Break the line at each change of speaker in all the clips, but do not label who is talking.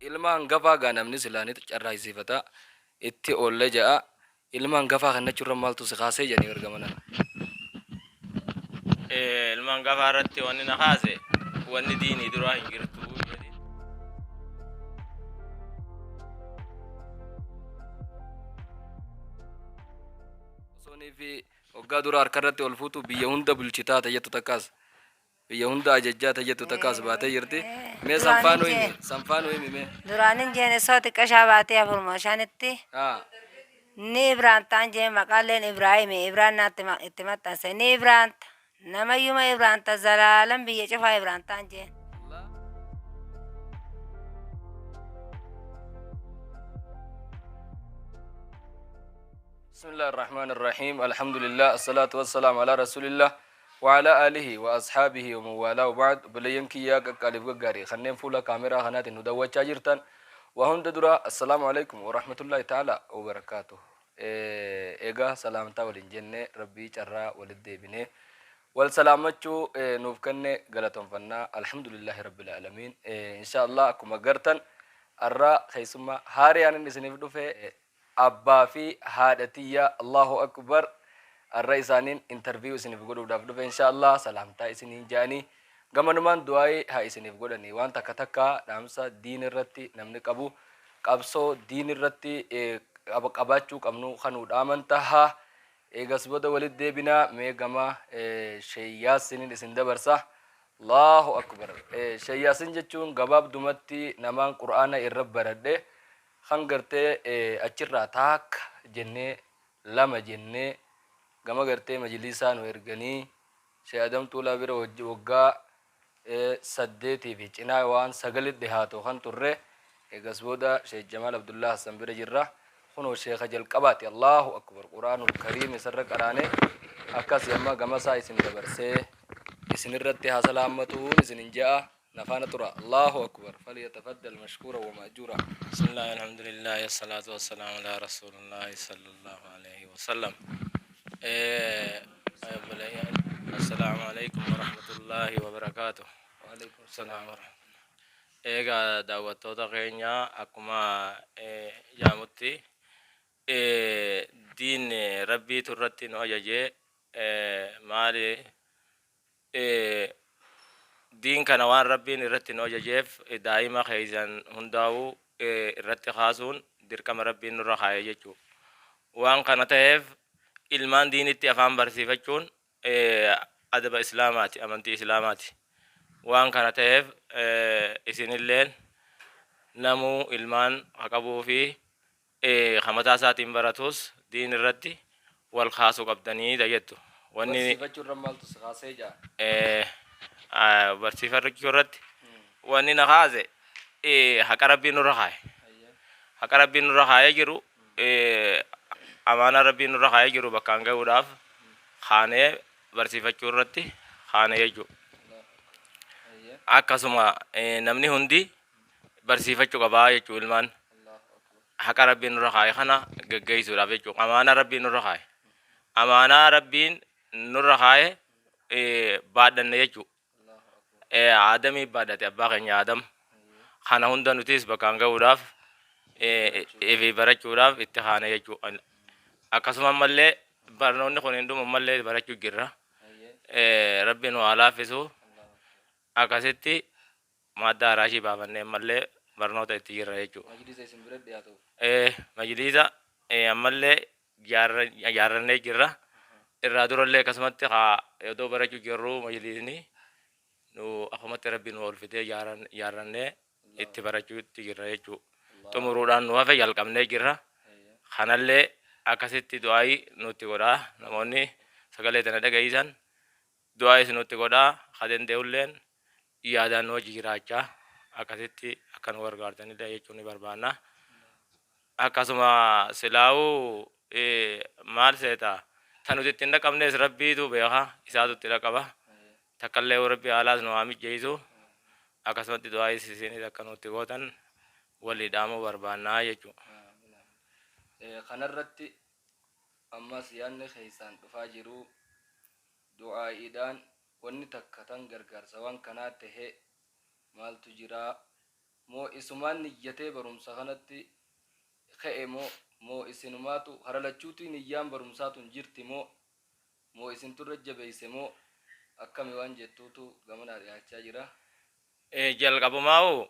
Ilma hangafaa gaa namni silaa ni carraaqsiifata itti oolle ja'a. Ilma hangafaa kennachuu irra maaltu si kaasee jedhanii erga mana.
Ilma hangafaa irratti wanni na kaase wanni diinii duraa hin jirtu jedhi.
Osoonii fi waggaa dura harka irratti ol fuutu biyya hunda bulchitaa tayyattu takkaas biyya hunda ajajjaa tayyattu takkaas baatee jirti. Mee sanfaanuu himi sanfaanuu himi mee.
Duraan hin jeene soo xiqqashaa baatee afuruma shanitti ni Ibraantaan jeen maqaaleen Ibraahimi Ibraan naatti itti maxxanse ni Ibraanta namayyuma Ibraanta zalaalam biyya cufaa Ibraantaan jeen.
بسم الله الرحمن الرحيم، الحمد لله، الصلاة والسلام على رسول الله وعلى آله وأصحابه ومن والاه، وبعد. Obboleeyyan kiyyaa qaqqaaliif gaggaarii kanneen fuula kaameraa kanaatiin nu daawwachaa jirtan waa hunda dura, assalaamu alaikum warahmatullahi ta'ala wabarakaatuh. Egaa salaamtaa waliin jenne, rabbii carraa walitti deebinee wal salaammachuu nuuf kenne galatoonfannaa, alhamdulillahi rabbil aalamiin. Insha Allah akkuma gartan arraa keessummaa haariyaan inni isiniif dhufe abbaa fi haadha tiyya. Allahu akbar! Arra isaaniin interview isiniif godhuudhaaf dhufe. Insha Allah salaamtaa isiniin jedhanii gamanumaan du'aayii haa isiniif godhanii, waan takka takka dhaamsa diin irratti namni qabu, qabsoo diin irratti qabaachuu qabnu kanuu dhaaman taha. Eegas booda walitti deebinaa. Mee gama Sheeyyaasiniin isin dabarsa. Allahu akbar! Sheeyyaasin jechuun gabaabdumatti namaan qur'aana irra baradhe kan gartee achirraa taakka jennee lama jennee gama gartee majlisaa nu erganii Shee Adam Tuulaa bira waggaa 8 fi cinaa waan sagalit dhihaatu kan turre. Eegas booda Sheekh Jamaal Abdullah Hassan bira jirra. Kunoo sheeka jalqabaati. Allahu akbar! Quraanul kariim isarra qaraane. Akkas amma gamasaa isin dabarsee isinirratti haa salaammatuun isinin je'a. Nafaana tura. Allahu akbar! Falyatafaddal mashkuura wa ma'juura.
بسم الله، الحمد لله، الصلاة والسلام على رسول الله صلى الله عليه وسلم. السلام عليكم ورحمة الله وبركاته.
وعليكم
السلام ورحمة الله. Egaa daawwattoota keenya, akkuma jaamutti diin rabbiitu irratti nu ajajee. Maali diin kana waan rabbiin irratti nu ajajeef daa'ima keessan hundaa'uu irratti kaasuun dirqama rabbiin nurra kaa'ee jechuudha. Waan kana ta'eef ilmaan diinitti afaan barsiifachuun adaba islaamaati, amantii islaamaati. Waan kana ta'eef isinilleen namuu ilmaan haqabuu fi mataa isaatiin baratus diin irratti wal kaasuu qabdanii jettu. Wanni
Barsiifachuu irra maaltu si kaasee jaa?
Barsiifachuu irratti wanni na kaase haqa rabbiin nurra kaa'e. Haqa rabbiin nurra kaa'ee jiru, amaanaa rabbiin nurra kaa'ee jiru bakkaan gahuudhaaf kaanee barsiifachuu irratti kaanee jechuudha. Akkasuma namni hundi barsiifachuu qabaa jechuu, ilmaan haqa rabbiin nurra kaa'e kana geggeessuudhaaf jechuudha. Amaanaa rabbiin nurra kaa'e. Amaanaa rabbiin nurra kaa'e baadhanne jechuudha. Aadamii baadhate, abbaa keenya Aadam. Kana hunda nutis bakkaan gahuudhaaf fi barachuudhaaf itti kaane jechuudha. Akkasuma ammallee barnoonni kun hin dhumu, ammallee barachuu jirra. Rabbiin nu haa laaffisu. Akkasitti maaddaa araashii baafannee ammallee barnoota itti jirra jechuudha.
Majlisa isin bira dhiyaatuuf.
Majlisa ammallee ijaarrannee jirra. Irraa durallee akkasumatti haa odoo barachuu jirru majlisni nu akkumatti rabbi nu ol fidee ijaarrannee itti barachuutti jirra jechuudha. Xumuruudhaan nu hafe, jalqabnee jirra. Kanallee akkasitti du'aayii nutti godhaa. Namoonni sagalee tana dhageessan du'aayis nutti godhaa. Ka danda'ulleen yaadaan nu wajji jiraachaa akkasitti akka nu gargaartanillee jechuun ni barbaanna. Akkasuma silaa'uu maal seeta, ta nuti ittiin dhaqabnes rabbiitu beeka, isaatu itti dhaqaba. Takkallee rabbi haalaas nu haa mijjeessu. Akkasumatti du'aayis isinis akka nutti gootan walii dhaamuu barbaannaa jechuudha.
Kanarratti ammas yaadni keessaan dhufaa jiru du'aa'iidhaan wanni takka tan gargaarsa waan kanaa tahe maaltu jiraa? Moo isumaan niyyatee barumsa kanatti ka'e moo moo isinumaatu kara lachuutii niyyaan barumsaa tun jirti moo moo isintu irra jabeeyse moo akkami waan jettuutu gamanaa dhiyaachaa jira.
Jalqabumaa'u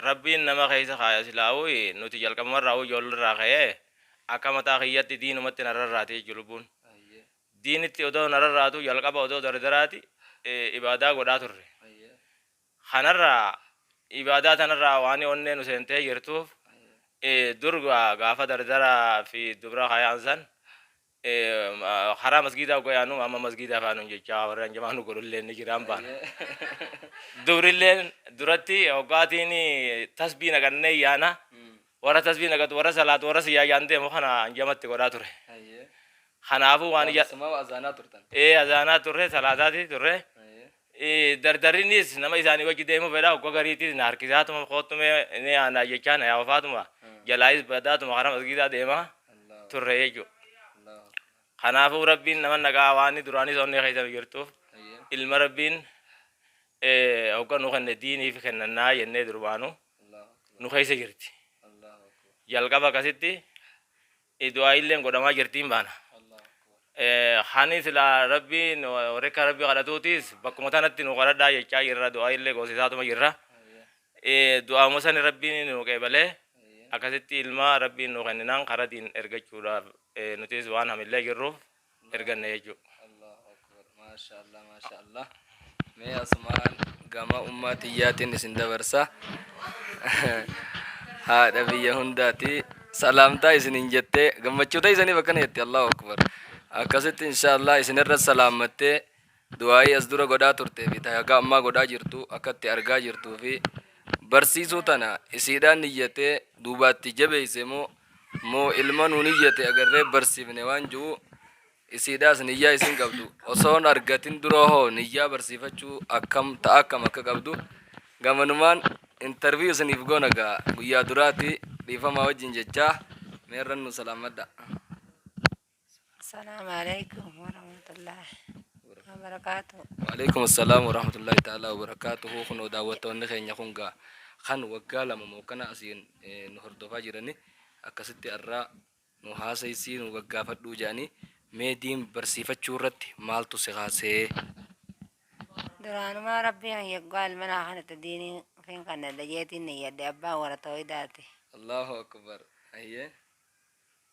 Rabbiin nama keessa kaaya silaa'u nuti jalqabumarraa'u ijoollerraa ka'ee akka mataa kiyyatti diinumatti na rarraate jechuudha lubbuun. Diinitti odoo na rarraatu jalqaba odoo dardaraati ibaadaa godhaa turre. Kanarraa ibaadaa tanarraa waan onnee nu seentee jirtuuf dur gaafa dardaraa fi dubra kayaan san karaa masgiidaa hogga yaanu amma masgiidaa faanuun jechaa warri hanjamaa nu godhullee ni jiraan baana. Dubrilleen duratti hoggaatiin tasbii naqannee yaana warra tasbii naqatu warra salaatu warra siyaayyaan deemu kana hanjamatti godhaa ture. Kanaafuu waan ija
Gaafasumaa azaanaa turtan.
Ee, azaanaa turre, salaataati turre. Dardarrinis nama isaanii wajji deemuu fedha, hogga gariitis na harkisaatuma koottumee ni aanaa jechaa na yaafaatuma jalaayis badaatuma karaa masgiidaa deemaa turre jechuudha. Kanaafuu Rabbiin nama nagaa waan duraanis onnee keessa jirtuuf ilma Rabbiin hogga nu kenne diiniif kennannaa jennee durbaanu nu keessa jirti. Jalqaba akkasitti du'aa'iilleen godhamaa jirtiin baana. Hani silaa Rabbiin warri akka Rabbi kadhatuutis bakkuma tanatti nu kadhadhaa jechaa jirra, du'aa'iillee goosisaatuma jirra. Du'aama sani Rabbiin nu qeebalee akkasitti ilma Rabbiin nu kenninaan karaa diin ergachuudhaaf nutis waan hamillee jirruuf erganne jechuudha.
Allahu akbar, maasha Allah, maasha Allah. Mee asumaan gama ummaa tiyyaatiin isin dabarsa. Haadha biyya hundaati. Salaamtaa isiniin jettee gammachuu ta'isaniif akkana jetti. Allahu akbar. Akkasitti insha Allah isinirra salaammattee du'aayii as dura godhaa turtee fi haga ammaa godhaa jirtu akkatti argaa jirtuu fi barsiisuu tana isiidhaan niyyatee duubaatti jabeeyse moo moo ilma nuu niyyate agarree barsiifne waan ji'u isiidhaas niyyaa isin qabdu osoon argatin dura hoo niyyaa barsiifachuu akkam ta'a akkam akka qabdu gamanumaan interview isiniif goona gaa guyyaa duraati dhiifamaa wajjin jechaa meerran nu salaamadha.
Assalamu alaikum warahmatullahi wabarakatuh.
Waalaikum assalaam warahmatullahi ta'ala wabarakaatuhu. Kunoo daawwattoonni keenya kun gaa kan waggaa 2 mookkana asiin nu hordofaa jirani akkasitti arraa nu haasaysii nu gaggaafadhuu jedhanii, mee diin barsiifachuu irratti maaltu si kaasee?
Duraanumaa Rabbiin kiyya yoggaa ilma naa kennite diinii fin kennadha jeetiin niyyadhe, abbaan warra toohidaati.
Allahu akbar, hayyee.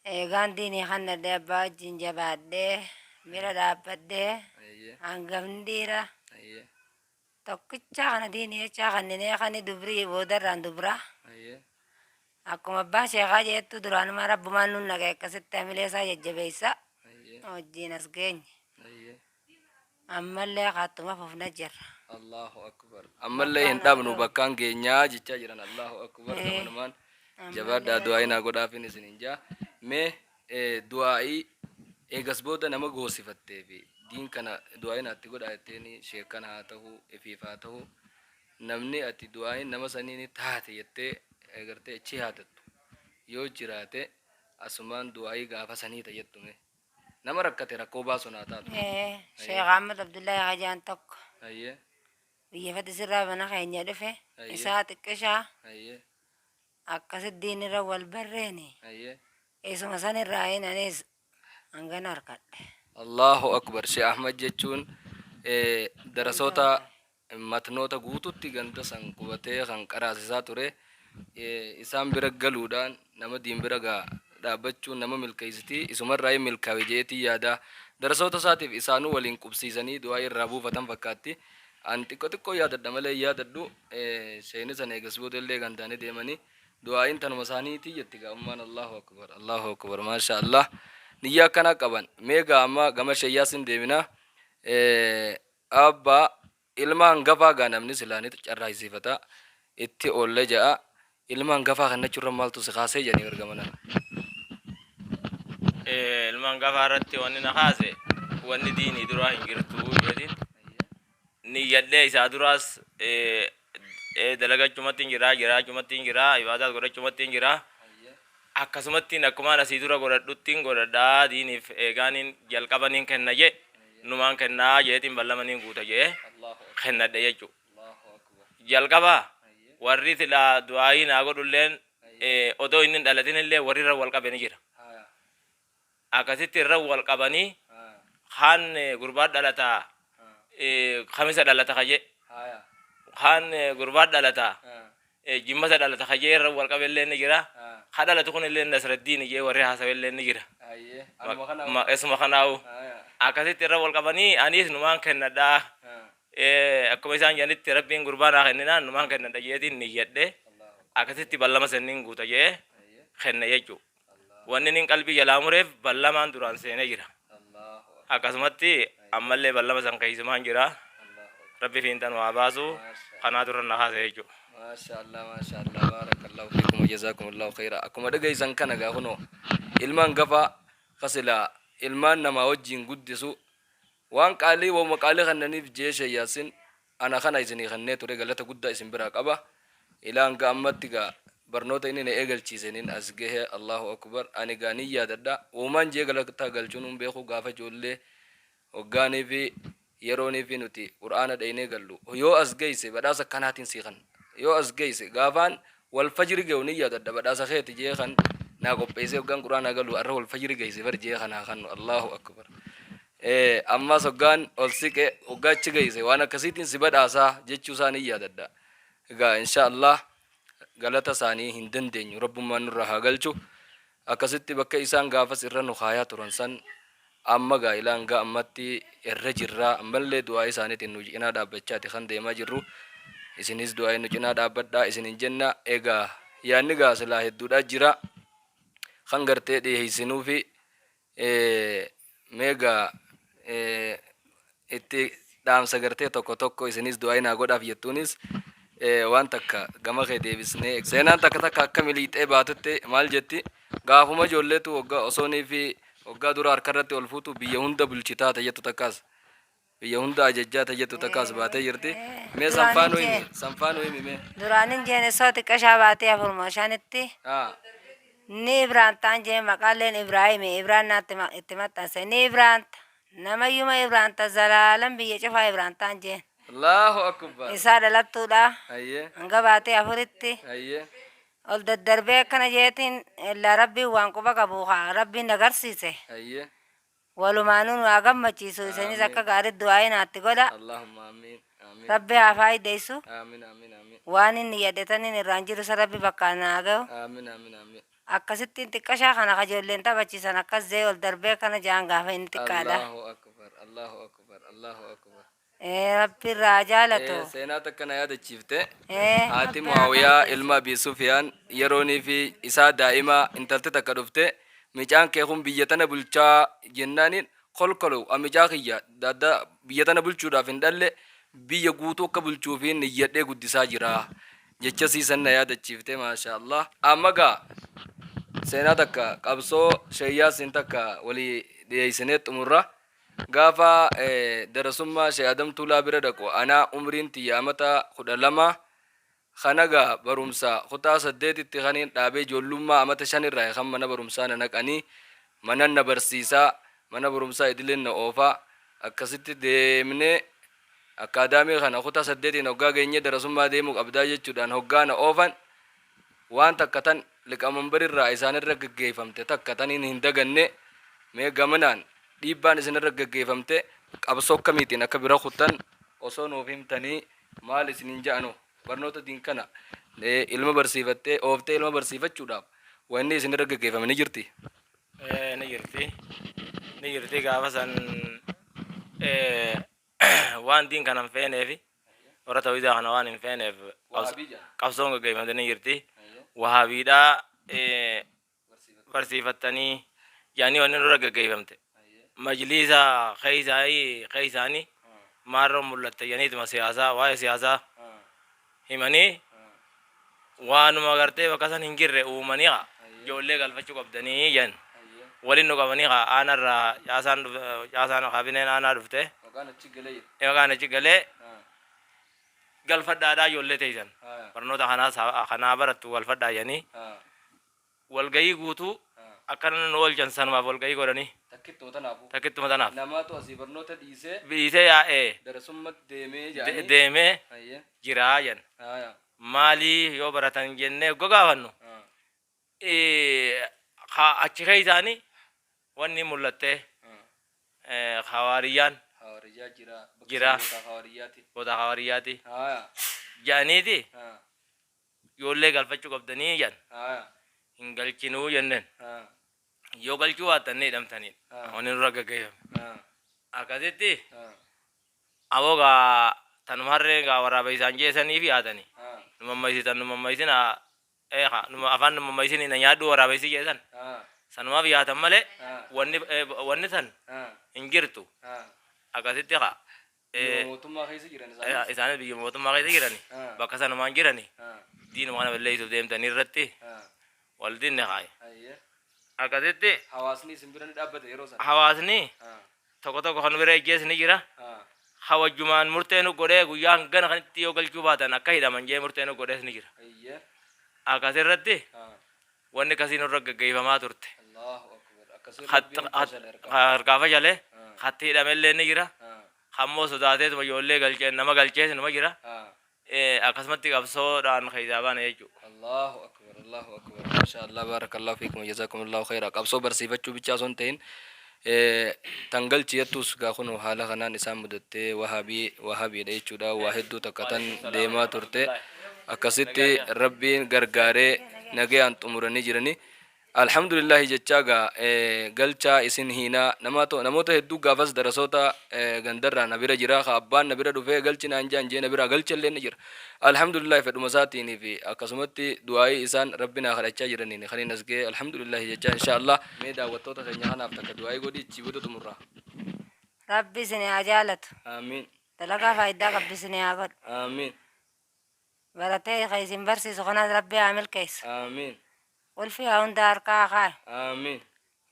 Eegaan diinii kennadhe abbaa wajjin jabaadhee bira dhaabbadhee hangafni dhiira tokkichaa kana diinii jechaa kenninee kani dubrii boodarraan dubra. Akkuma abbaan sheekaa jeettu duraanumaa Rabbumaan nun naqe, akkasitti hamilee isaa jajjabeessa wajjiin as geenye. Ammallee kaattuma fufna jirra.
Allahu akbar. Ammallee hin dhaabnu, bakkaan geenyaa jechaa jiran. Allahu akbar. Gamanumaan jabaadhaa, du'aa'ii naa godhaafin isiniin jaa. Mee du'aa'ii eegas booda nama goosifattee fi diin kana du'aa'ii naatti godhaa jetteeni, sheekkan haa ta'u, ifiif haa ta'u, namni ati du'aa'iin nama sanii ni taate jettee gartee achi yaadattu yoo jiraate asumaan du'aa'ii gaafa sanii ta jettu mee. Nama rakkate rakkoo baasuun haa taatu.
Sheekh Ahmad Abdullahi Hajaan tokko biyya Fadisirraa mana keenya dhufe, isaa xiqqishaa akkasitti diinirra wal barreeni, isuma sanirraa hin anis hangana harkadhe.
Allahu akbar. Sheekh Ahmad jechuun darasoota matnoota guututti ganda san qubatee kan qaraasisaa ture. Isaan bira galuudhaan nama diin bira gaa dhaabbachuun nama milkeessiti, isumarraa hin milkaawe je'eetiin yaada. Darasoota isaatiif isaanuu waliin qubsiisanii du'aa irraa buufatan fakkaatti. An xiqqo xiqqoo yaadadha malee hin yaadadhu. Sheeyni san eegas booda illee gandaanii deemanii du'aa'iin tanuma isaaniitii jetti gaa ummaan. Allahu akbar, Allahu akbar, maasha Allah. Niyyaa akkanaa qaban. Mee gaa amma gama sheeyyaasin deemina. Abbaa ilma hangafaa gaa namni silaa ni carraaqsiifata itti oolle ja'a, ilma hangafaa kennachuu irra maaltu si kaasee jedhanii ergamana.
Ilma hangafaa irratti wanni na kaase wanni diinii duraa hin jirtu jeetiin niyyadhee, isaa duraas dalagachumatti hin jira, jiraachumatti hin jira, ibaadaas godhachumatti hin jira. Akkasumattiin akkumaan asii dura godhadhuttiin godhadhaa, diiniif eegaaniin jalqabaniin kenna jee numaan kennaa jeetiin ballamaniin guuta jee kennadhe jechuudha. Jalqaba Warri silaa du'aayii naa godhulleen odoo inni hin dhalatin illee warri irra wal qabe ni jira. Akkasitti irra wal qabanii kaan gurbaa dhalataa kamisa dhalata kajee, kaan gurbaa dhalataa jimmata dhalata kajee irra wal qabe illee ni jira. Ka dhalatu kun illee Nasraddiin jee warri haasawe illee ni jira. Isuma kanaawu akkasitti irra wal qabanii anis numaan kennadhaa. Akkuma isaan jedhanitti Rabbiin gurbaa naa kenninaan numaan kennadha jeetiin niyyadhe, akkasitti ballama sanniin guuta jee kenne jechuudha. Wanni nin qalbii jalaa mureef ballamaan duraan seenee jira. Akkasumatti ammallee ballama san keessumaan jira. Rabbi fiinxa nu haa baasu. Kanaa dura na kaase jechuudha.
Maasha Allah, maasha Allah, baarakallahu fiikum wa jazaakumullahu khayra. Akkuma dhageessan kana gaa kunoo ilmaan hangafa kasilaa ilmaan namaa wajjin guddisu waan qaalii wauma qaalii kannaniif jee Sheek Yaasin ana kana isinii kennee ture, galata guddaa isin biraa qaba. Ilaa hanga ammatti gaa barnoota inni na eegalchiisaniin as gahe. Allahu akbar! Ani gaa nin yaadadha, uumaan jee galata galchuun hin beeku. Gaafa ijoollee hoggaanii fi yeroonii fi nuti qur'aana dhaynee gallu, yoo as geesse badhaasa akkanaatiin sii kan yoo as geesse gaafaan wal fajri ge'u nin yaadadha, badhaasa keeti jee kan naa qopheessee, hoggaan qur'aanaa galu arra wal fajri geesse bar jee kanaa kannu. Allahu akbar! Ammas hoggaan ol siqe, hoggaa achi geesse waan akkasiitiin si badhaasaa jechuu isaa nin yaadadha. Egaa insha Allah galata isaanii hin dandeenyu, rabbummaan nurraa haa galchu. Akkasitti bakka isaan gaafas irra nu kaayaa turan san amma gaa ilaa hanga ammatti irra jirra. Ammallee du'aa isaaniitiin nu cinaa dhaabbachaati kan deemaa jirru. Isinis du'aa nu cinaa dhaabbadhaa isinin jenna. Egaa yaanni gaa silaa hedduudhaa jira kan gartee dhiheessinuufi. Mee gaa itti dhaamsa gartee tokko tokko isinis du'aa naa godhaaf jettuunis waan takka gama kee deebisnee, seenaan takka takka akka miliixee baatutti maal jetti? Gaafuma ijoolleetu waggaa osoonii fi waggaa dura harkarratti ol fuutu biyya hunda bulchitaa ta jettu takkaas, biyya hunda ajajjaa ta jettu takkaas baatee jirti. Mee sanfaanuu himi, sanfaanuu himi mee.
Duraan hin jeene soo xiqqashaa baatee afuruma shanitti ni Ibraantaan jee, maqaaleen Ibraahimi Ibraan naatti itti maxxanse, ni Ibraanta namayyuma Ibraanta zalaalam biyya cufaa Ibraantaan jeen.
Allahu akbar!
Isaa dhalattuudha. Hanga baatee afuritti ol daddarbee akkana jeetiin illaa Rabbiin waan quba qabu haa Rabbiin agarsiise. Walumaanuu nu haa gammachiisu, isinis akka gaariitti du'aa'ii naatti godha.
Allahumma amiin, amiin.
Rabbi haa faayideysu.
Amiin, amiin, amiin.
Waan inni yadhetaniin irraan jiru isa Rabbi bakkaan naa gahu.
Amiin, amiin, amiin.
Akkasittiin xiqqashaa kana kajoolleen taphachiisan akkas zee ol darbee akkana ja'an gaafa inni xiqqaadha.
Allahu akbar, Allahu akbar, Allahu akbar.
Rabbi irraa haa jaalatu.
Seenaa takka na yaadachiifte. Haati
Rabbi haa
Muawiyaa
faayideysu.
ilma Abi Sufyaan yeroonii fi isaa daa'ima intalti takka dhufte, micaan kee kun biyya tana bulchaa jennaaniin, kolkolu micaa kiyya daadda biyya tana bulchuudhaaf hin dhalle, biyya guutuu akka bulchuufi niyyadhee guddisaa jira jecha siisan na yaadachiifte. Maasha Allah. Amma gaa seenaa takka qabsoo Sheek Yaasiin takka walii dhiyeessinee xumurra. Gaafa darasummaa Sheek Adam Tuulaa bira dhaqu anaa umriin tiyya amata 12. Kana gaa barumsa kutaa 8tti kaniin dhaabee, ijoollummaa amata 5 irraa kan mana barumsaa na naqanii, manan na barsiisaa, mana barumsaa idileen na oofaa, akkasitti deemnee akkaadaamii kana kutaa 8n hoggaa geenyee darasummaa deemuu qabdaa jechuudhaan hoggaa na oofan, waan takka tan liqamanbarirraa isaanirra gaggeeffamte takka taniin hin daganne. Mee gamanaan dhiibbaan isinirra gaggeeffamte qabsoo akkamiitiin akka bira kuttan osoo nuuf himtanii, maal isiniin ja'anu? Barnoota diin kana ilma barsiifattee ooftee ilma barsiifachuudhaaf wanni isinirra gaggeeffame ni jirti?
Ni jirti. Ni jirti. Gaafa san waan diin kana hin feeneefi, warra tawhiidaa kana waan hin feeneef qabsoon gaggeeffamte ni jirti. Wahaabiidhaa barsiifattanii yaani wanni nurra gaggeeffamte. Majliisa keessaanii maarroon mul'atte yaniituma siyaasaa, waa'ee siyaasaa himanii, waanuma gartee bakka san hin jirre uumanii haa ijoollee galfachuu qabdanii jan waliin nu qabanii haa aanarraa caasaan caasaan kaabineen aanaa dhufte. Maqaan achi galee galfadhaadhaa ijoollee teessan barnoota kanaas kanaa barattu galfadhaa jedhanii walgayii guutuu akkana nu oolchan, sanumaaf walgayii godhanii.
Takkittuma tanaafuu.
Takkittuma tanaaf.
Namaatu asii barnoota dhiisee
dhiisee yaa'ee
darasummaa deemee jedhanii
deemee jiraa jan. Maalii yoo baratan jennee hogga gaafannu ka achi keessaani wanni mul'attee hawaariyyaan
Hawaariyyaa jira. Bakka
jira.
san bootaa hawaariyyaati.
Bootaa hawaariyyaati
Haaya.
jedhaniiti
Haa.
ijoollee galfachuu qabdanii jedhan.
Haaya.
Hin galchinuu jenneen.
Haa.
Yoo galchuu baattan ni hidhamtanii.
Haa.
Wanni nurra gaggeeffame.
Haa.
Akkasitti
Haa.
aboo gaa tanuma harreen gaa waraaba isaan jeesaniif yaatani.
Haa.
Nu mammaysitan nu mammaysinaa eeka numa afaan nu mammaysinii na nyaadhuu waraabessi jeesan.
Haa.
Sanumaaf yaatan malee
Haa.
wanni wanni san
Haa.
hin jirtu.
Haa.
Akkasitti kaa
Biyya mootummaa keessa jiran isaanis.
Isaanis biyya mootummaa keessa jirani.
Haa.
Bakka sanumaan jirani.
Haa.
Diinuma kana balleessuuf deemtanii irratti
Haa.
wal dinne kaaye.
Hayyee.
Akkasitti
Hawaasni isin bira ni dhaabbate yeroo sana.
Hawaasni
Haa.
tokko tokko kan bira ejjees ni jira.
Haa.
Hawajjumaan murtee nu godhee guyyaa hangana kanatti yoo galchuu baatan akka hidhaman jee murtee nu godhees ni jira.
Hayyee.
Akkasirratti
Haa.
wanni akkasii nurra gaggeeffamaa turte.
Allahu akbar. Akkasii rabbiin fashale harkaa.
Harkaa fashalee
Haa.
hatti hidhamellee ni jira.
Haa.
Hammoo sodaateetuma ijoollee galchee nama galchees numa jira.
Haa.
Akkasumatti qabsoodhaan keessaa baane jechuudha.
Allahu akbar Allahu akbar masha Allah barakallahu fiikum jazakumullahu khayra qabsoo barsiifachuu bichaa osoo hin ta'in tan galchi jettus gaa kunoo haala kanaan isaan mudattee wahabii wahabiidha jechuudha waa hedduu takka tan deemaa turte akkasitti rabbiin gargaaree nagayaan xumuranii jiranii Alhamdulillahi jechaa gaa galchaa isin hiinaa namoota hedduu gaafas darasoota gandarraa na bira jira ka abbaan na bira dhufee galchi naan jaan jee na biraa galchellee ni jira. Alhamdulillahi fedhuma isaatiinii fi akkasumatti du'aa'ii isaan Rabbi naa kadhachaa jiraniin kaniin as ga'e alhamdulillahi jechaa inshaa Allah. Mee daawwattoota keenya kanaaf takka du'aa'ii godhi achii booda xumurra.
Rabbi isini haa jaalatu.
Aamiin.
Dalagaa faayiddaa qabdu isini haa godhu.
Aamiin.
Baratee ka isin barsiisu kanas Rabbi haa milkeessu.
Aamiin.
Qulfii haa hunda harkaa haa kaayu.
Aamiin.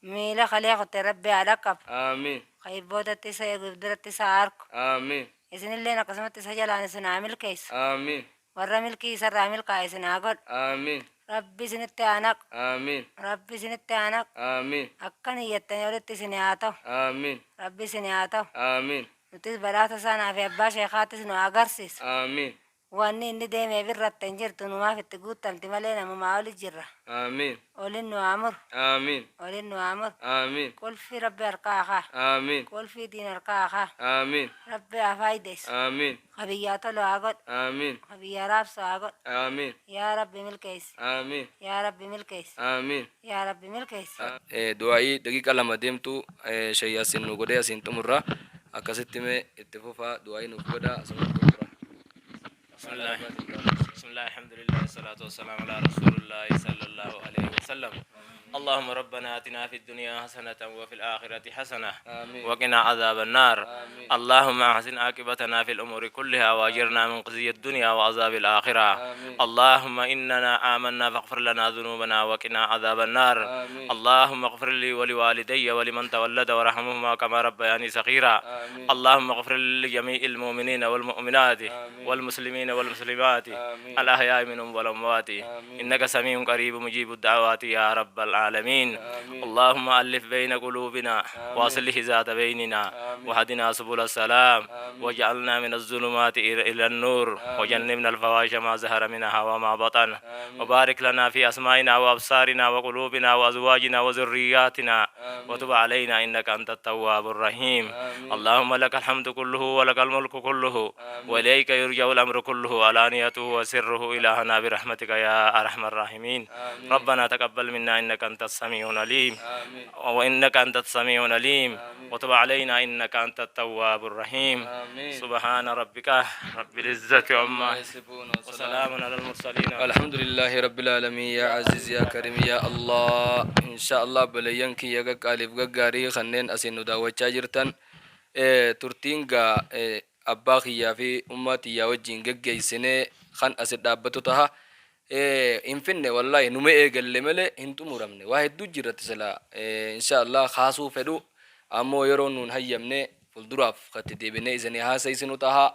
Miila kalee kutte Rabbi haa dhaqqabu.
Aamiin.
Ka if boodatti isa eegu if duratti isa haa arku.
Aamiin.
Isinilleen akkasumatti isa jalaan isin haa milkeessu.
Aamiin.
Warra milkii isarraa milkaa'e isin haa godhu.
Aamiin.
Rabbi isinitti haa naqu.
Aamiin.
Rabbi isinitti haa naqu.
Aamiin.
Akka niyyattanii olitti isinii haa ta'u.
Aamiin.
Rabbi isinii haa ta'u.
Aamiin.
Nutis badhaasa isaa naa fi abbaa sheekhaattis nu haa agarsiisu.
Aamiin.
Wanni inni deemeef irratte hin jirtu numaaf itti guuttamti malee namumaa oli jirra.
Aamiin.
Olin nu haa muru.
Aamiin.
Olin nu haa muru.
Aamiin.
Qulfii Rabbi harkaa haa kaayu.
Aamiin.
Qulfii diin harkaa haa kaayu.
Aamiin.
Rabbi haa faaydeessu.
Aamiin.
Ka biyyaa tolu haa godhu.
Aamiin.
Ka biyyaa raabsu haa godhu.
Aamiin.
Yaa Rabbi milkeessi.
Aamiin.
Yaa Rabbi milkeessi.
Aamiin.
Yaa Rabbi milkeessi.
Du'aa'ii daqiiqa 2 deemtu Sheikh Yaassin nu godhee asiin xumurra. Akkasitti mee itti fufaa du'aa'ii nuuf godhaa asumatti xumurra.
Bismillah, Bismillah, alhamdulillah, salatu wassalamu ala rasulillah sallallahu alayhi wa sallam. Allahumma rabbana atina fid dunya hasanatan wa fil akhirati hasana
Aamiin.
wa qina adhaban nar.
Aamiin.
Allahumma ahsin aqibatana fil umuri kulliha wa ajirna min khizyi ad-dunya wa azabil akhirah.
Aamiin.
Allahumma innana amanna faghfir lana dhunubana wa qina adhaban nar.
Aamiin.
Allahumma ighfir li wa liwalidayya wa liman tawallada warhamhuma kama rabbayani saghira.
Aamiin.
Allahumma ighfir li jami'il mu'minina wal mu'minati
Aamiin.
wal muslimina wal muslimati
Aamiin.
al ahya'i minhum wal amwati
Aamiin.
innaka sami'un qaribun mujibud da'awati ya rabbal alamin.
Aamiin.
Allahumma alif bayna qulubina
Aamiin.
wa aslih zata baynina
Aamiin.
wa hadina subul salam
Aamiin.
waj'alna min az-zulumati ila an-nur
Aamiin.
wajannibna al-fawahisha ma zahara minha wa ma batan
Aamiin.
wa barik lana fi asma'ina wa absarina wa qulubina wa azwajina wa dhurriyyatina
Aamiin.
wa tub alayna innaka antat tawwabur rahim.
Aamiin.
Allahumma lakal hamdu kulluhu wa lakal mulku kulluhu
Aamiin.
wa ilayka yurja'u al-amru kulluhu alaniyatuhu wa sirruhu ilahana bi rahmatika ya arhamar rahimin.
Aamiin.
Rabbana taqabbal minna innaka antas sami'un alim
Aamiin.
wa innaka antas sami'un alim
Aamiin.
wa tub alayna innaka antat tawwabur rahim.
Aamiin.
Subhana rabbika rabbil izzati amma
yasifun
wa salamun alal mursalin.
Alhamdulillahi rabbil alamin ya aziz ya karim ya Allah insha Allah obboleeyyan kiyya qaqqaaliif gaggaarii kanneen asiin nu daawwachaa jirtan turtiin gaa abbaa kiyyaa fi ummaa tiyyaa wajjiin geggeessine kan asi dhaabbatu taha. Hin finne wallahi numa eegalle malee hin xumuramne waa hedduu jirratti sila insha Allah kaasuu fedhu ammoo yeroo nuun hayyamne fuulduraaf katti deebinee isanii haasayisinu taha.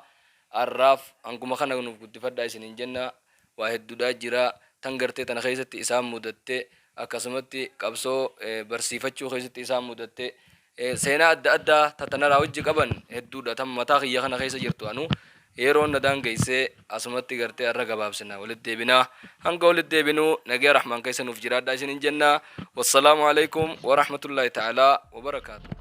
Arraaf hanguma kana nuuf guddifadhaa isiniin jenna. Waa hedduudhaa jira tan gartee tana keessatti isaan mudatte akkasumatti qabsoo barsiifachuu keessatti isaan mudatte seenaa adda addaa ta tanaraa wajji qaban hedduudha tan mataa kiyya kana keessa jirtu anu Yeroon na daangeyse asumatti gartee arra gabaabsina walitti deebina. Hanga walitti deebinu nagaya rahmaan keessa nuuf jiraadhaa isiniin jenna. Wassalaamu alaikum warahmatullaahi ta'aalaa wabarakaatuh.